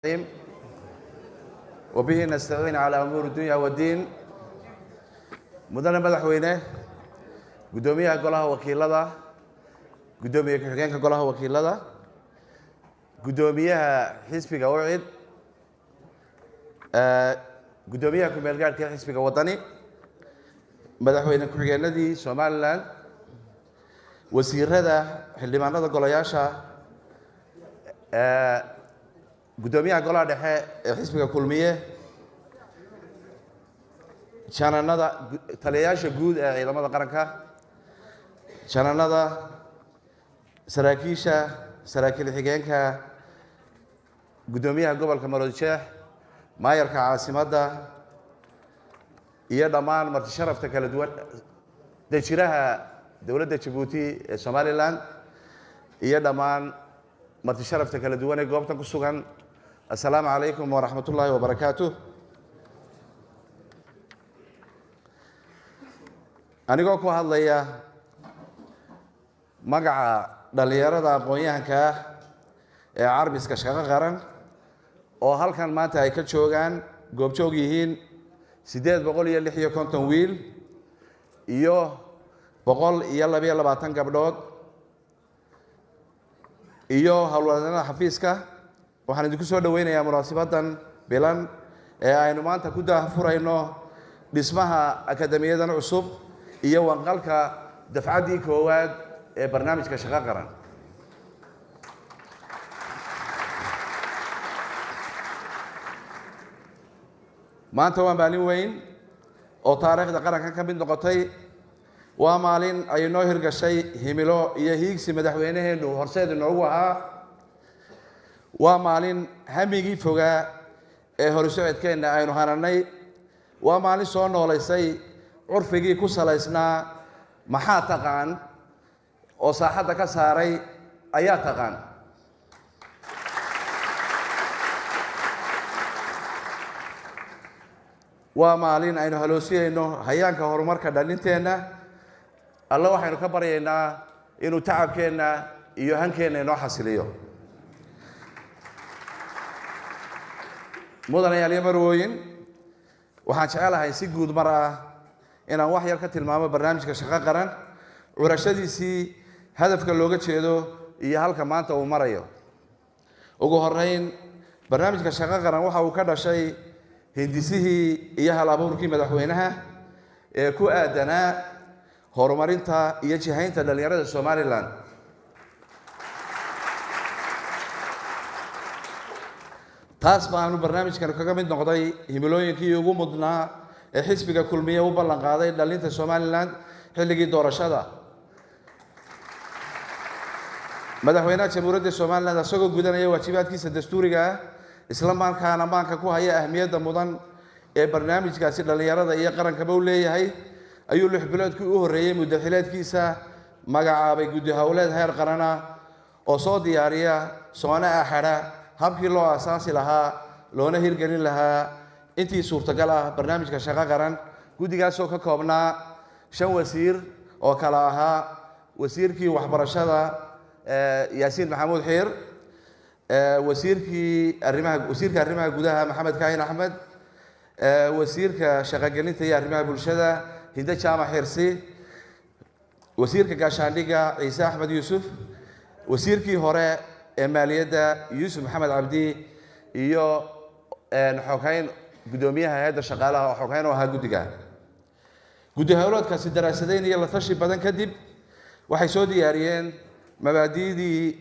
الرحيم وبه نستعين على أمور الدنيا والدين. Mudane madaxweyne, guddoomiyaha golaha wakiilada, guddoomiye ku-xigeenka golaha wakiilada, guddoomiyaha xisbiga UCID, guddoomiyaha ku-meel gaadhka xisbiga Waddani, madaxweyne ku-xigeenadii Somaliland, wasiirada, xildhibaanada golayaasha, guddoomiyaha golaha dhexe ee xisbiga Kulmiye, jananada, taliyayaasha guud ee ciidamada qaranka, jananada, saraakiisha, saraakiil xigeenka, guddoomiyaha gobolka Maroodi Jeex, maayarka caasimadda iyo dhammaan marti sharafta kala duwan, dejiraha dowladda Jabuuti ee Somaliland iyo dhammaan marti sharafta kala duwan ee goobtan ku sugan, assalaamu calaykum waraxmat ullaahi wabarakaatu. Anigoo ku hadlaya magaca dhallinyarada aqoon-yahanka ah ee carbiska Shaqo Qaran, oo halkan maanta ay ka joogaan goobjoog yihiin 856 wiil iyo 122 gabdhood iyo howlwadeenada xafiiska, waxaan idinku soo dhoweynayaa munaasabaddan bilan ee aynu maanta ku daahfurayno dhismaha akademiyadan cusub iyo wanqalka dafcaddii koowaad ee barnaamijka Shaqo Qaran. Maanta waa maalin weyn oo taariikhda qarankan ka mid noqotay. Waa maalin ay noo hirgashay himilo iyo hiigsi madaxweyneheennu horseed inoogu ahaa. Waa maalin hamigii fogaa ee horisocodkeenna aynu hananay. Waa maalin soo noolaysay curfigii ku salaysnaa "maxaa taqaan" oo saaxadda ka saaray "ayaa taqaan". Waa maalin aynu haloosiyeyno hayaanka horumarka dhalinteenna. Alle waxaynu ka baryaynaa inuu tacabkeenna iyo hankeenna inoo xasiliyo. Mudanayaal iyo marwooyin, waxaan jecelahay si guud mar ah inaan wax yar ka tilmaamo barnaamijka Shaqo Qaran, curashadiisii, hadafka looga jeedo iyo halka maanta uu marayo. Ugu horeyn, barnaamijka Shaqo Qaran waxa uu ka dhashay hindisihii iyo hal abuurkii madaxweynaha ee ku aadanaa horumarinta iyo jihaynta dhallinyarada Somaliland. Taas baanu barnaamijkan kaga mid noqday himilooyinkii ugu mudnaa ee xisbiga Kulmiye u ballan qaaday dhalinta Somaliland xilligii doorashada. Madaxweynaha Jamhuuriyadda Somaliland, isagoo gudanaya waajibaadkiisa dastuuriga ah, isla markaana maanka ku haya ahmiyadda mudan ee barnaamijkaasi dhallinyarada iyo qarankaba u leeyahay, ayuu 6 biloodkii u horreeyey muddaxileedkiisa magacaabay guddi howleed heer qarana oo soo diyaariya soona axadha habkii loo aasaasi lahaa loona hirgelin lahaa intii suurtagal ah barnaamijka Shaqo Qaran. Guddigaasoo ka koobnaa 5 wasiir oo kale ahaa wasiirkii waxbarashada Yaasiin Maxamuud Xiir, wasiirkii arrimaha, wasiirka arrimaha gudaha Maxamed Kaahin Axmed, wasiirka shaqogelinta iyo arrimaha bulshada Hinde Jaamac Xirsi, wasiirka gaashaandhigga Ciise Axmed Yuusuf, wasiirkii hore ee maaliyadda Yuusuf Maxamed Cabdi iyo xoghayn guddoomiyaha hay-adda shaqaalaha oo xoghayn u ahaa guddiga. Guddi howloodkaasi daraasadeyn iyo la tashi badan kadib waxay soo diyaariyeen mabaadi'dii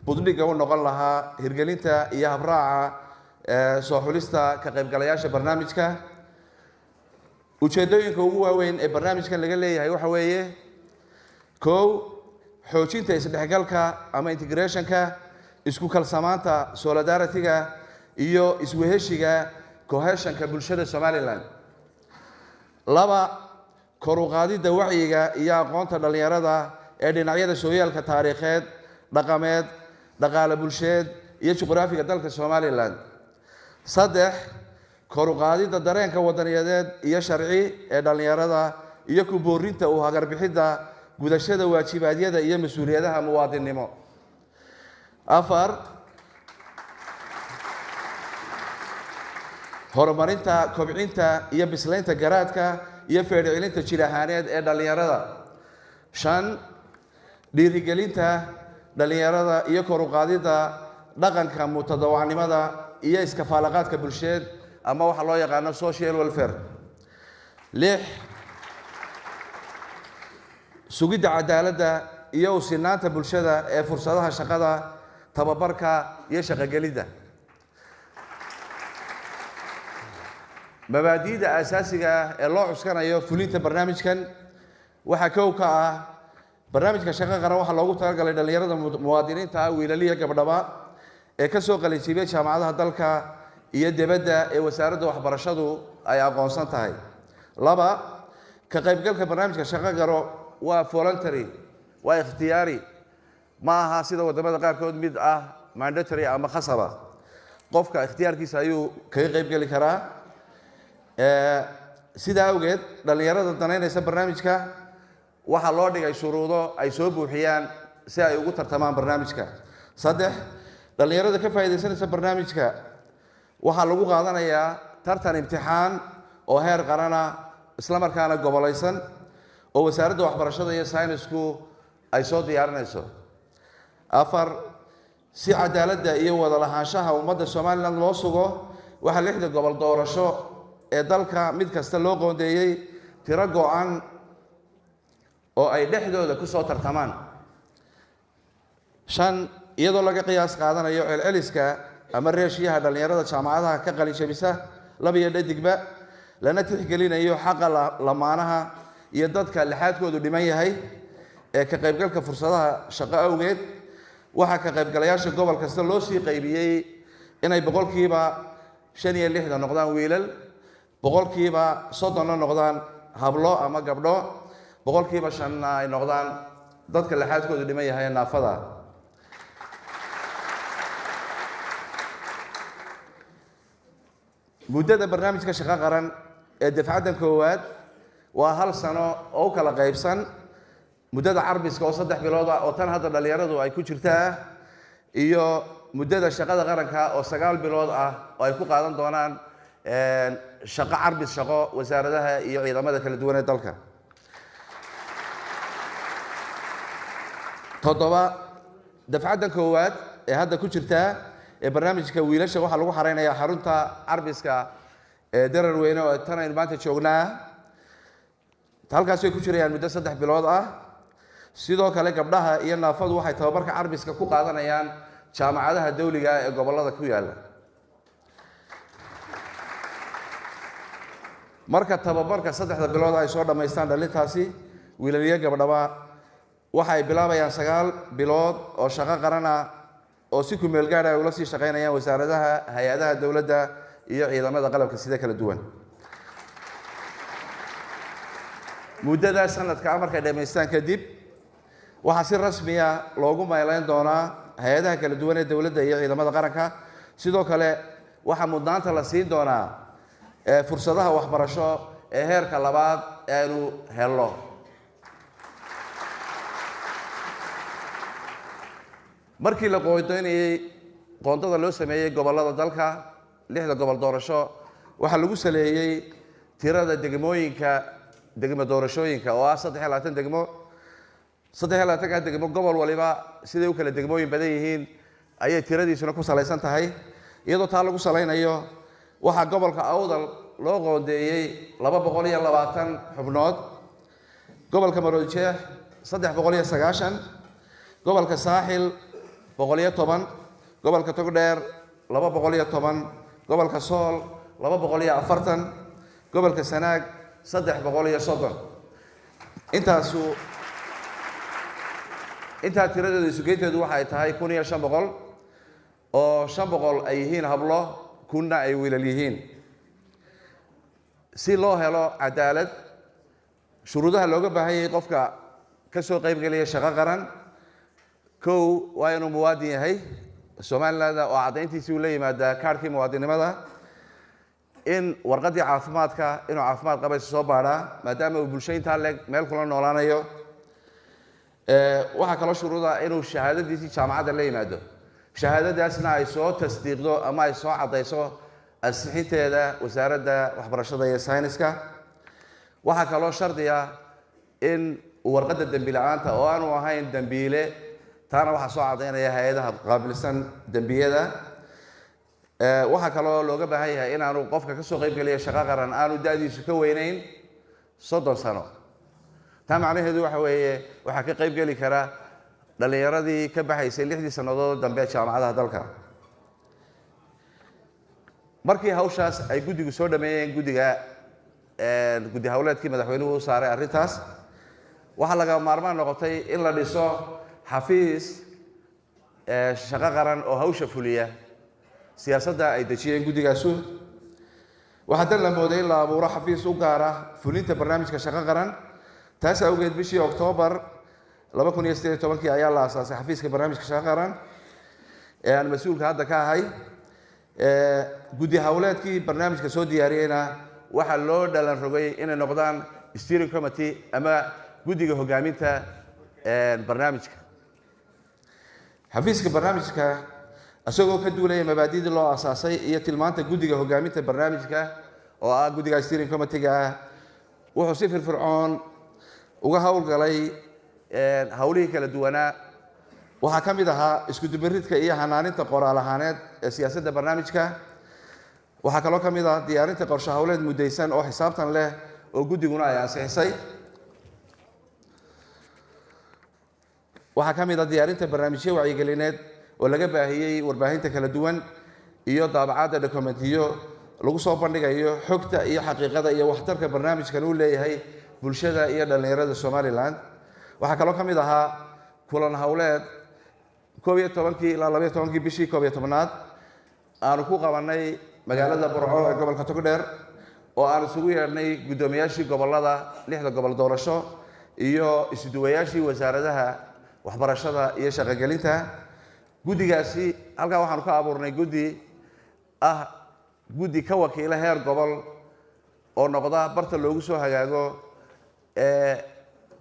budhigga u noqon lahaa hirgelinta iyo habraaca soo xulista ka qaybgalayaasha barnaamijka. Ujeeddooyinka ugu waaweyn ee barnaamijkan laga leeyahay waxa weeye: kow, xoojinta isdhexgalka ama integrationka, isku kalsamaanta solidarity-ga iyo isweheshiga cohesionka bulshada Somaliland; laba, kor u qaadidda wacyiga iyo aqoonta dhallinyarada ee dhinacyada sooyaalka taariikheed, dhaqameed, dhaqaale, bulsheed iyo juqraafiga dalka Somaliland; saddex, kor u qaadidda dareenka wadaniyadeed iyo sharci ee dhallinyarada iyo ku boorinta u hagarbixidda gudashada waajibaadyada iyo mas-uuliyadaha muwaadinnimo; afar, Horumarinta, kobcinta iyo bislaynta garaadka iyo feedhcelinta jir ahaaneed ee dhallinyarada. 5, dhiirigelinta dhallinyarada iyo kor u qaadidda dhaqanka mutadawacnimada iyo iskafaalaqaadka bulsheed, ama waxa loo yaqaano social welfare. 6, sugidda cadaaladda iyo u sinaanta bulshada ee fursadaha shaqada, tababarka iyo shaqogelidda. Mabaadi'da aasaasiga ah ee loo cuskanayo fulinta barnaamijkan waxaa kow ka ah: barnaamijka shaqo qaran waxaa loogu talagalay dhallinyarada muwaadiniinta ah, wiilaliya gabdhaba, ee ka soo qalinjibiyey jaamacadaha dalka iyo debadda ee wasaaradda waxbarashadu ay aqoonsan tahay. 2, ka qaybgalka barnaamijka shaqo qaro waa voluntary, waa ikhtiyaari, ma aha sida waddamada qaarkood mid ah mandatory ama khasaba. Qofka ikhtiyaarkiisa ayuu kaga qaybgeli karaa. Sidaa awgeed, dhallinyarada danaynaysa barnaamijka waxaa loo dhigay shuruudo ay soo buuxiyaan si ay ugu tartamaan barnaamijka. 3, dhallinyarada ka faa'iidaysanaysa barnaamijka waxaa lagu qaadanayaa tartan imtixaan oo heer qarana, isla markaana gobolaysan, oo wasaaradda waxbarashada iyo saynisku ay soo diyaarinayso. 4, si cadaaladda iyo wada lahaanshaha ummadda Somaliland loo sugo, waxaa 6da gobol doorasho ee dalka mid kasta loo qoondeeyey tiro go-an oo ay dhexdooda ku soo tartamaan. 5, iyadoo laga qiyaas qaadanayo celceliska ama reeshiyaha dhallinyarada jaamacadaha ka qalinjabisa laba iyo dhadigba, lana tixgelinayo xaqa lamaanaha iyo dadka lixaadkoodu dhiman yahay ee ka qaybgalka fursadaha shaqo awgeed, waxaa ka qaybgalayaasha gobol kasta loo sii qaybiyey inay 65% noqdaan wiilal, 30%na noqdaan hablo ama gabdho, 5%na ay noqdaan dadka lixaadkoodu dhiman yahay ee naafada. Muddada barnaamijka shaqo qaran ee dafcaddan koowaad waa hal sano oo u kala qaybsan muddada carbiska oo 3 bilood ah, oo tan hadda dhallinyaradu ay ku jirtaa, iyo muddada shaqada qaranka oo 9 bilood ah, oo ay ku qaadan doonaan shaqo carbis shaqo wasaaradaha iyo ciidamada kala duwan ee dalka. 7, dafcaddan koowaad ee hadda ku jirtaa ee barnaamijka wiilasha waxaa lagu xareynayaa xarunta carbiska ee Darar Weyne, oo tan aynu maanta joognaa. Halkaas way ku jirayaan muddo 3 bilood ah. Sidoo kale, gabdhaha iyo naafadu waxay tababarka carbiska ku qaadanayaan jaamacadaha dawliga ee gobollada ku yaalla. Marka tababarka 3da bilood ay soo dhammaystaan dhalintaasi, wiilaliyo gabdhaba, waxay bilaabayaan 9 bilood oo shaqo qaran ah, oo si ku meel gaadh ay ula sii shaqaynayaan wasaaradaha, hay-adaha dowladda iyo ciidamada qalabka sida kala duwan. Muddada sanadka markay dhammaystaan kadib, waxaa si rasmiya loogu meeleyn doonaa hay-adaha kala duwan ee dowladda iyo ciidamada qaranka. Sidoo kale, waxaa mudnaanta la siin doonaa fursadaha waxbarasho ee heerka labaad ee aynu helno. Markii la qoondeynayey qoondada loo sameeyey gobollada dalka, 6da gobol doorasho, waxaa lagu saleeyey tirada degmooyinka, degmo doorashooyinka oo ah 23 degmo. 23ka degmo, gobol waliba siday u kala degmooyin badan yihiin ayay tiradiisuna ku salaysan tahay. Iyadoo taa lagu salaynayo, waxaa gobolka Awdal loo qoondeeyey 220 xubnood, gobolka Maroodijeex 390, gobolka Saaxil 110, gobolka Togdheer 210, gobolka Sool 240, gobolka Sanaag 330. Intaasu intaa tiradooda isugeynteedu waxay tahay 1500, oo 500 ay yihiin hablo, 1000na ay wiilal yihiin. Si loo helo cadaalad, shuruudaha looga baahan yahay qofka ka soo qayb gelaya shaqo qaran: kow, waa inuu muwaadin yahay Somaliland, oo caddayntiisii uu la yimaadaa kaarhkii muwaadinimada, in warqaddii caafimaadka inuu caafimaad qabayso soo baadhaa, maadaama uu bulsho intaa leeg meel kula noolaanayo. Waxaa kaloo shuruuda inuu shahaadadiisii jaamacadda la yimaado, shahaadadaasna ay soo tasdiiqdo ama ay soo caddayso Ansixinteeda Wasaaradda Waxbarashada iyo Sayniska. Waxaa kaloo shardiya in warqadda dembi la-aanta oo aanu ahayn dembiile, taana waxaa soo caddaynaya hay-adaha qaabilsan dembiyada. Waxaa kaloo looga baahan yahay inaanu qofka ka soo qaybgeliya shaqo qaran aanu da-diisu ka weyneyn 30 sano. Taa macnaheedu waxa weeye waxaa ka qaybgeli kara dhallinyaradii ka baxaysay 6dii sannadood dambe jaamacadaha dalka. Markii hawshaas ay guddigu soo dhameeyeen, guddiga guddi hawleedkii madaxweynuhu u saaray arrintaas, waxaa laga maarmaan noqotay in la dhiso xafiis shaqo qaran oo hawsha fuliya siyaasadda ay dejiyeen guddigaasu. Waxaa dan la mooday in la abuuro xafiis u gaara fulinta barnaamijka shaqo qaran. Taas awgeed, bishii Oktoobar 2018-kii ayaa la aasaasay xafiiska barnaamijka shaqo qaran ee aan mas-uulka hadda ka ahay. Guddi hawleedkii barnaamijka soo diyaariyeyna waxaa loo dhalan rogay inay noqdaan steering committee ama guddiga hogaaminta barnaamijka. Xafiiska barnaamijka, isagoo ka duulaya mabaadidii loo aasaasay iyo tilmaanta guddiga hogaaminta barnaamijka oo ah guddiga steering committee-ga ah, wuxuu si firfircoon uga howlgalay howlihii kala duwanaa. Waxaa ka mid ahaa iskudubaridka iyo hanaaninta qoraal ahaaneed ee siyaasadda barnaamijka. Waxaa kaloo ka mid ah diyaarinta qorshe howleed muddaysan oo xisaabtan leh oo guddiguna ay ansixisay. Waxaa ka mid ah diyaarinta barnaamijyo wacyigelineed oo laga baahiyey warbaahinta kala duwan iyo daabacadda dokumentiyo lagu soo bandhigayo xogta iyo xaqiiqada iyo waxtarka barnaamijkan uu leeyahay bulshada iyo dhallinyarada Somaliland. Waxaa kaloo ka mid ahaa kulan howleed 11-kii ilaa 12-kii bishii 11aad aanu ku qabannay magaalada Burco ee gobolka Togdheer, oo aan isugu yeedhnay guddoomiyaashii gobollada lixda gobol doorasho iyo isuduwayaashii wasaaradaha waxbarashada iyo shaqogelinta. Guddigaasi halkaa waxaanu ka abuurnay guddi ah guddi ka wakiila heer gobol oo noqda barta loogu soo hagaago ee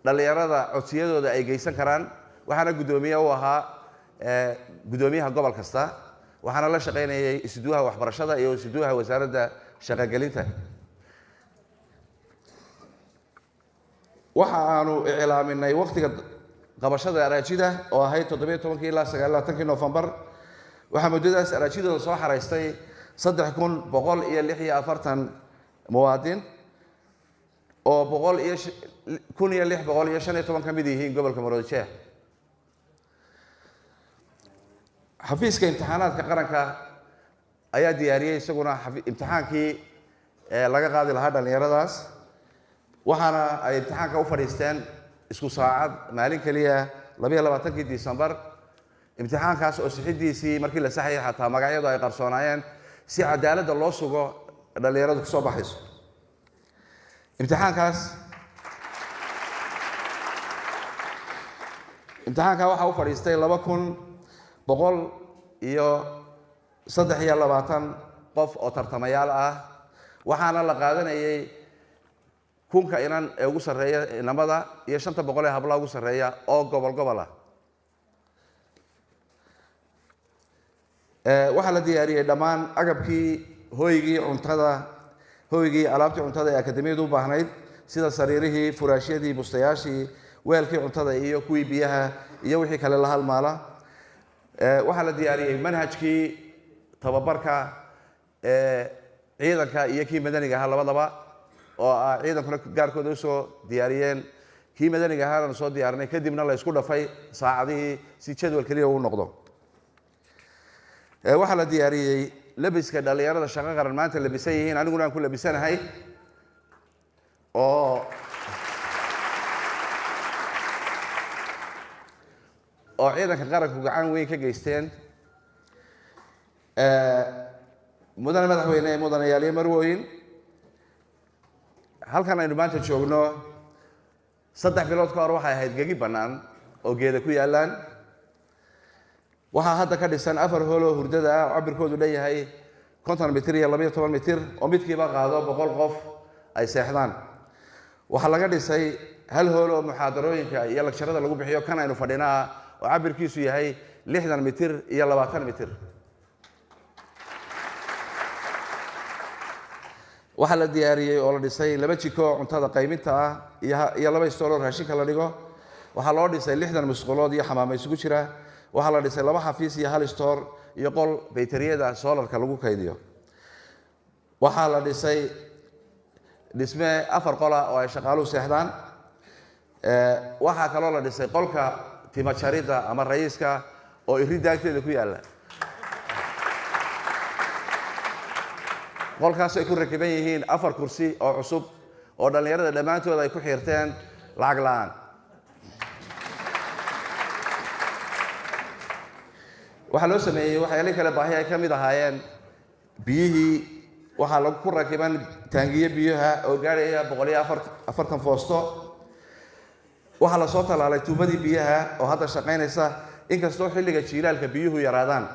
dhallinyarada codsiyadooda ay geysan karaan. Waxaana guddoomiye u ahaa guddoomiyaha gobol kasta, waxaana la shaqaynayay isuduwaha waxbarashada iyo isuduwaha wasaaradda shaqogelinta. Waxa aanu iclaaminay waqtiga qabashada araajida oo ahayd 17-kii ilaa 29-kii Noofembar. Waxaa muddadaas araajidooda soo xaraystay 3146 muwaadin oo boqol iyo 1615 ka mid yihiin gobolka Maroodijeex. Xafiiska imtixaanaadka qaranka ayaa diyaariyey isaguna imtixaankii laga qaadi lahaa dhallinyaradaas, waxaana ay imtixaanka u fadhiisteen isku saacad maalin keliya, 22-kii Disembar. Imtixaankaas oo sixidiisii markii la saxayay xataa magacyadu ay qarsoonaayeen si cadaaladda loo sugo dhallinyaradu kusoo baxayso imtixaankaas. Imtixaanka waxaa u fadhiistay 2123 qof oo tartamayaal ah, waxaana la qaadanayay 1000-ka inan ee ugu sarreeya inamada iyo 500 ee hablaha ugu sarreeya oo gobol gobol ah. Waxaa la diyaariyey dhammaan agabkii hoygii cuntada, hoygii alaabtii cuntada ee akademiyadu u baahnayd, sida sariirihii, furaashyadii, bustayaashii, weelkii cuntada iyo kuwii biyaha iyo wixii kale la halmaala. Waxaa la diyaariyey manhajkii tababarka ee ciidanka iyo kii madaniga ahaa labadaba, oo ah ciidankuna gaarkooda usoo diyaariyeen, kii madaniga ahaana soo diyaarinay, kadibna la isku dhafay saacadihii si jadwal keliya uu noqdo. Waxaa la diyaariyey labiska dhallinyarada shaqo qaran maanta labisan yihiin, aniguna aan ku labisanahay, oo ciidanka qaranku gacan weyn ka geysteen. Mudane madaxweyne, mudanayaal iyo marwooyin, halkan aynu maanta joogno 3 bilood ka hor waxay ahayd gegi bannaan oo geeda ku yaallaan. Waxaa hadda ka dhisan 4 hool oo hurdada ah oo cabirkoodu dhan yahay 50 mitir iyo 12 mitir, oo midkiiba qaado 100 qof ay seexdaan. Waxaa laga dhisay hal hool oo muxaadarooyinka iyo lagjarada lagu bixiyo, kan aynu fadhinaa, oo cabirkiisu yahay 60 mitir iyo 20 mitir. Waxaa la diyaariyey oo la dhisay 2 jiko cuntada qayminta ah iyo 2 istooloo raashinka la dhigo. Waxaa loo dhisay 60 musqulood iyo xamaamo isugu jira. Waxaa la dhisay 2 xafiis iyo 1 istoor iyo qol baytariyada soolarka lagu kaydiyo. Waxaa la dhisay dhisme 4 qola oo ay shaqaaluhu seexdaan. Waxaa kaloo la dhisay qolka timajarida ama rayiiska oo iridda agteeda ku yaalla. Qolkaas ay ku rakiban yihiin 4 kursi oo cusub oo dhallinyarada dhammaantood ay ku xiirteen lacag la'aan. Waxaa loo sameeyey waxyaalo kale baahi ay ka mid ahaayeen biyihii. Waxaa lagu ku rakiban taangiyo biyaha oo gaadhaya 140 foosto. Waxaa la soo tallaalay tuubadii biyaha oo hadda shaqaynaysa, inkastoo xilliga jiilaalka biyuhu yaraadaan.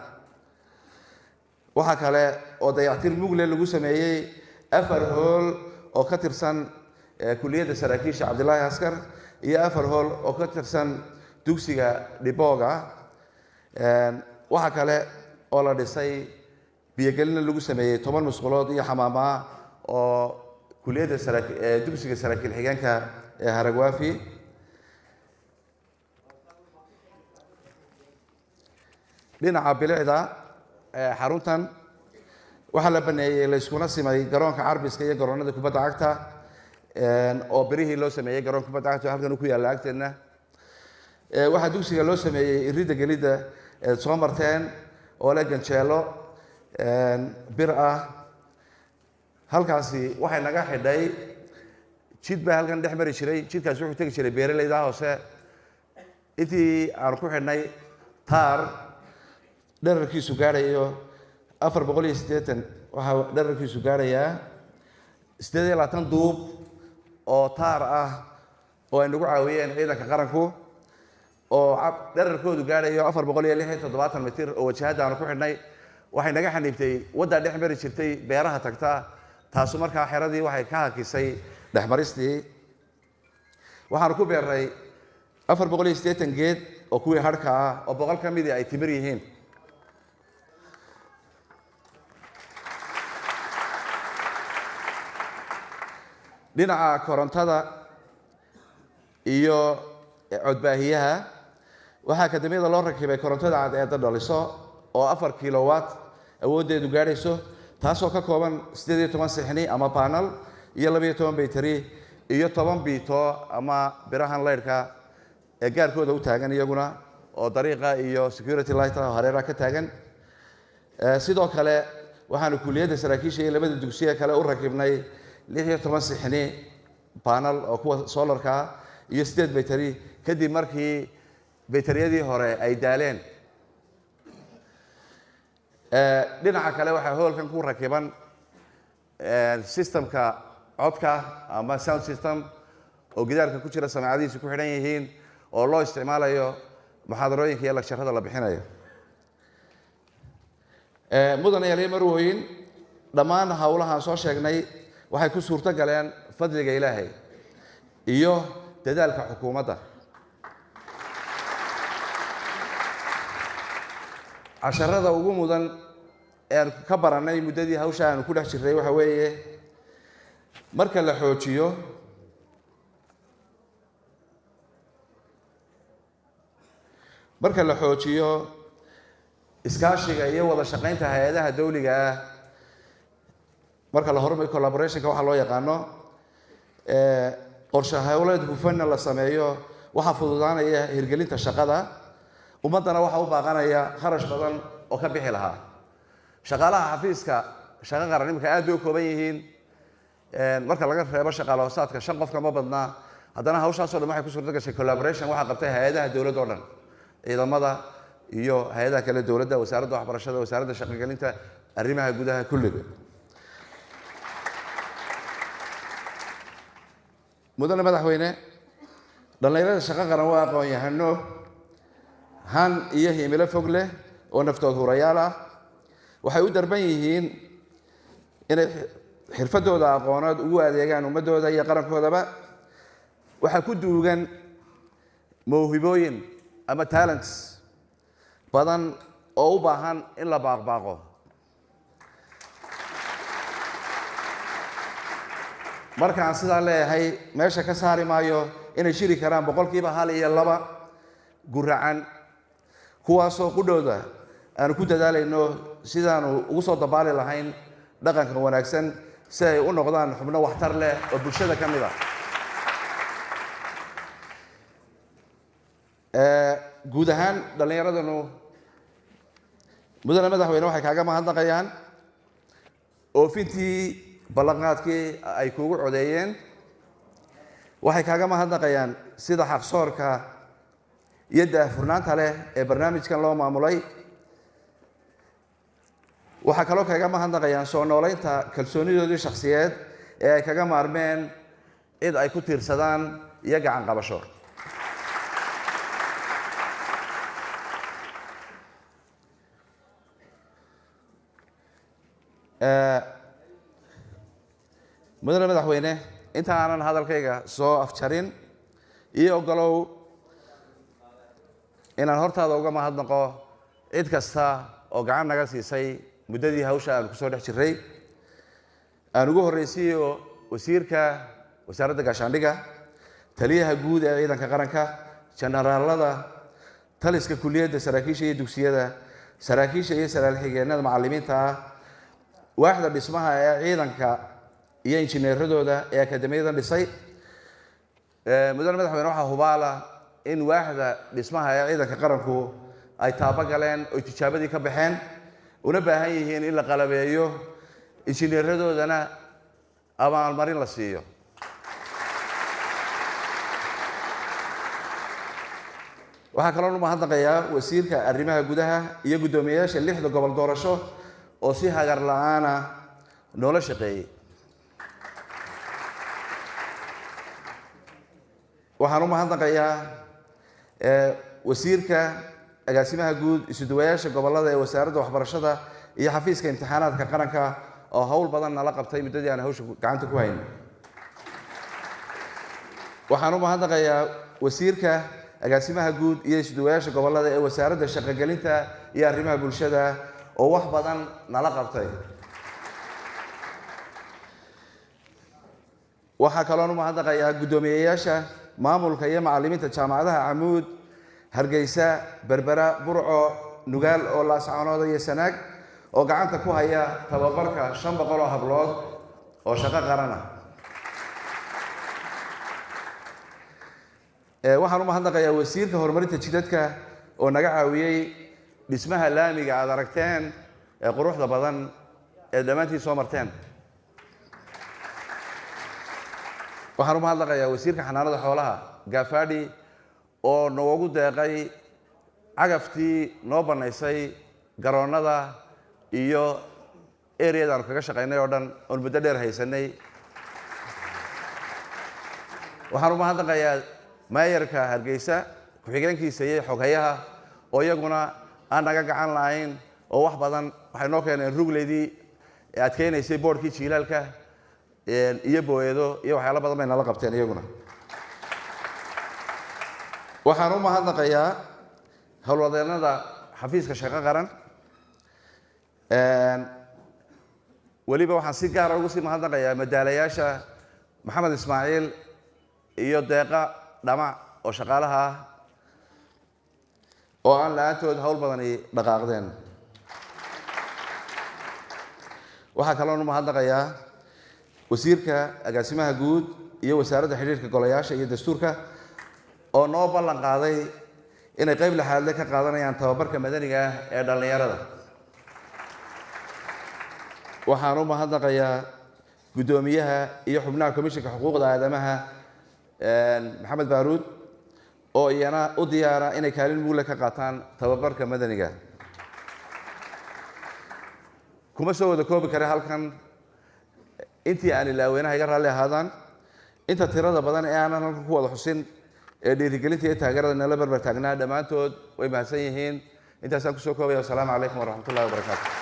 Waxaa kale oo dayactir mugle lagu sameeyey 4 hool oo ka tirsan kuliyadda saraakiisha Cabdilaahi Askar iyo 4 hool oo ka tirsan dugsiga Dhibooga. Waxaa kale oo la dhisay biyogelina lagu sameeyey 10 musqulood iyo xamaamaha oo kuliyadda dugsiga saraakiil xigeenka ee Haragwaafi. Dhinaca bilicda xaruntan waxaa la baneeyey layskuna simay garoonka carbiska iyo garoonada kubadda cagta oo birihii loo sameeyey garoonka kubadda cagta halkan ku yaalla agteenna. Waxaa dugsiga loo sameeyey iridda gelidda eed soo marteen oo leh ganjeelo bir ah. Halkaasi waxay naga xidhay jid baa halkan dhex mari jiray. Jidkaasi wuxuu tegi jiray beeralayda hoose. Intii aan ku xidhnay taar dherarkiisu gaadhayo 480, waxaa dherarkiisu gaadhayaa 28 duub oo taar ah oo ay nagu caawiyeen ciidanka qaranku oo dherarkoodu gaadhayo 476 mitir oo wajahadda aanu ku xidhnay. Waxay naga xaniibtay waddaa dhex mari jirtay beeraha tagta, taasu markaa xeradii waxay ka hakisay dhexmaristii. Waxaanu ku beernay 480 geed oo kuwii hadhka ah oo 100 ka midii ay timir yihiin. Dhinaca korontada iyo codbaahiyaha waxaa akademiyada loo rakibay korontada cadceedda dhaliso oo 4 kilowatt awooddeedu gaadhayso, taasoo ka kooban 18 sixni ama panel iyo 12 baytari iyo 10 biito ama birahan leyrhka ee gaarkooda u taagan iyaguna oo dariiqa iyo security light ah oo hareeraha ka taagan. Sidoo kale waxaanu kuliyadda saraakiisha iyo labada dugsiye kale u rakibnay 16 sixni panel oo kuwa solarka iyo 8 baytari kadib markii baytariyadii hore ay daaleen. Dhinaca kale waxaa hoolkan ku rakiban systemka codka ama sound system oo gidaarka ku jira, samaacadihiisu ku xidhan yihiin oo loo isticmaalayo muxaadarooyinka iyo lagsharada la bixinayo. Mudan yaaliyo marwooyin, dhammaan howlahaan soo sheegnay waxay ku suurto galeen fadliga Ilaahay iyo dadaalka xukuumadda. Casharada ugu mudan ee aan ka barannay muddadii hawsha aanu ku dhex jirray waxa weeye marka la xoojiyo iskaashiga iyo wada shaqaynta hay-adaha dawliga ah, marka la horumariyo collaborationka waxa loo yaqaano, qorshe howleed hufanna la sameeyo, waxaa fududaanaya hirgelinta shaqada. Ummaddana waxaa u baaqanaya kharash badan oo ka bixi lahaa. Shaqaalaha xafiiska shaqo qaran iminka aad bay u kooban yihiin, marka laga reebo shaqaale hoosaadka 5 qofka ma badnaa. Haddana hawshaasoo dhan waxay ku suurto gashay collaboration waxaa qabtay hay-adaha dowladda oo dhan, ciidamada iyo hay-adaha kale dowladda, wasaaradda waxbarashada, wasaaradda shaqogelinta, arrimaha gudaha, kulligood. Mudane madaxweyne, dhallinyarada shaqo qaran waa aqoon-yahano han iyo himilo fog leh oo naftood hurayaal ah. Waxay u darban yihiin inay xirfadooda aqooneed ugu adeegaan ummaddooda iyo qarankoodaba. Waxaa ku duugan mawhibooyin ama talents badan oo u baahan in la baaqbaaqo. Markaan sidaa leeyahay, meesha ka saari maayo inay shiri karaan 1% iyo 2% guracan, kuwaasoo qudhooda aanu ku dadaalayno sidaanu ugu soo dabaali lahayn dhaqanka wanaagsan si ay u noqdaan xubno waxtar leh oo bulshada ka mid ah. Guud ahaan dhallinyaradanu, mudane madaxweyne, waxay kaaga mahadnaqayaan oofintii ballanqaadkii ay kuugu codeeyeen. Waxay kaaga mahadnaqayaan sida xaqsoorka iyo daahfurnaanta leh ee barnaamijkan loo maamulay. Waxaa kaloo kaga mahadnaqayaan soo nooleynta kalsoonidoodii shakhsiyeed ee ay kaga maarmeen cid ay ku tiirsadaan iyo gacan qabasho. Mudane madaxweyne, inta aanan hadalkayga soo afjarin, ii ogolow inaan hortaada uga mahadnaqo cid kasta oo gacan naga siisay muddadii hawsha aan kusoo dhex jirray. Aan ugu horraysiiyo wasiirka wasaaradda gaashaandhigga, taliyaha guud ee ciidanka qaranka, jenaraalada taliska kuliyadda saraakiisha iyo dugsiyada, saraakiisha iyo saraal xigeenada macallimiinta ah, waaxda dhismaha ee ciidanka iyo injineeradooda ee akademiyadan dhisay. Mudane madaxweyne, waxaa hubaala in waaxda dhismaha ee ciidanka qaranku ay taabo galeen oy tijaabadii ka baxeen, una baahan yihiin in la qalabeeyo, injineeradoodana abaalmarin la siiyo. Waxaa kaloo u mahadnaqayaa wasiirka arrimaha gudaha iyo guddoomiyeyaasha 6da gobol doorasho oo si hagar la-aana noola shaqeeyey. Waxaan u mahadnaqayaa wasiirka, agaasimaha guud, isuduwayaasha gobollada ee wasaaradda waxbarashada iyo xafiiska imtixaanaadka qaranka oo hawl badan nala qabtay muddadii aan hawsha gacanta ku haynay. Waxaan u mahadnaqayaa wasiirka, agaasimaha guud iyo isuduwayaasha gobollada ee wasaaradda shaqogelinta iyo arrimaha bulshada oo wax badan nala qabtay. Waxaa kaloon u mahadnaqayaa guddoomiyeyaasha maamulka iyo macallimiinta jaamacadaha Camuud, Hargeysa, Berbera, Burco, Nugaal oo Laascaanooda iyo Sanaag oo gacanta ku haya tababarka 500 oo hablood oo shaqo qaran ah. Waxaan u mahadnaqayaa wasiirka horumarinta jidadka oo naga caawiyey dhismaha laamiga aad aragteen ee quruxda badan ee dhammaantiin soo marteen. Waxaan u mahadnaqayaa wasiirka xanaanada xoolaha Gaafadhi oo noogu deeqay cagaftii noo bannaysay garoonnada iyo areada aanu kaga shaqaynay oo dhan oon muddo dheer haysanay. Waxaan u mahadnaqayaa maayarka Hargeysa, ku-xigeenkiisa iyo xoghayaha oo iyaguna aan naga gacan lahayn oo wax badan waxay noo keeneen, rugleydii ee adkeynaysay boodhkii jiilaalka iyo booyado iyo waxyaalo badan bay nala qabteen iyaguna. Waxaan u mahadnaqayaa howlwadeennada xafiiska shaqo qaran. Weliba waxaan si gaara ugu sii mahadnaqayaa madaalayaasha Maxamed Ismaaciil iyo Deeqa Dhamac oo shaqaalaha ah oo aan la-aantood hawl badani dhaqaaqdeen. Waxaa kaloon u mahadnaqayaa wasiirka, agaasimaha guud iyo wasaaradda xidhiirka golayaasha iyo dastuurka oo noo ballan qaaday inay qayb laxaadle ka qaadanayaan tababarka madaniga ah ee dhallinyarada. Waxaan u mahadnaqayaa guddoomiyaha iyo xubnaha komishinka xuquuqda aadamaha, Maxamed Baaruud, oo iyana u diyaara inay kaalin mugle ka qaataan tababarka madaniga. Kuma soo wada koobi kara halkan. Intii aan ilaaweynaha iga raalli ahaadaan. Inta tirada badan ee aanan halkan ku wada xusin ee dhiirigelinta iyo taageerada nala barbar taagnaa, dhammaantood way mahadsan yihiin. Intaasaan kusoo koobaya. Wasalaamu calaykum waraxmat ullahi wabarakaatu.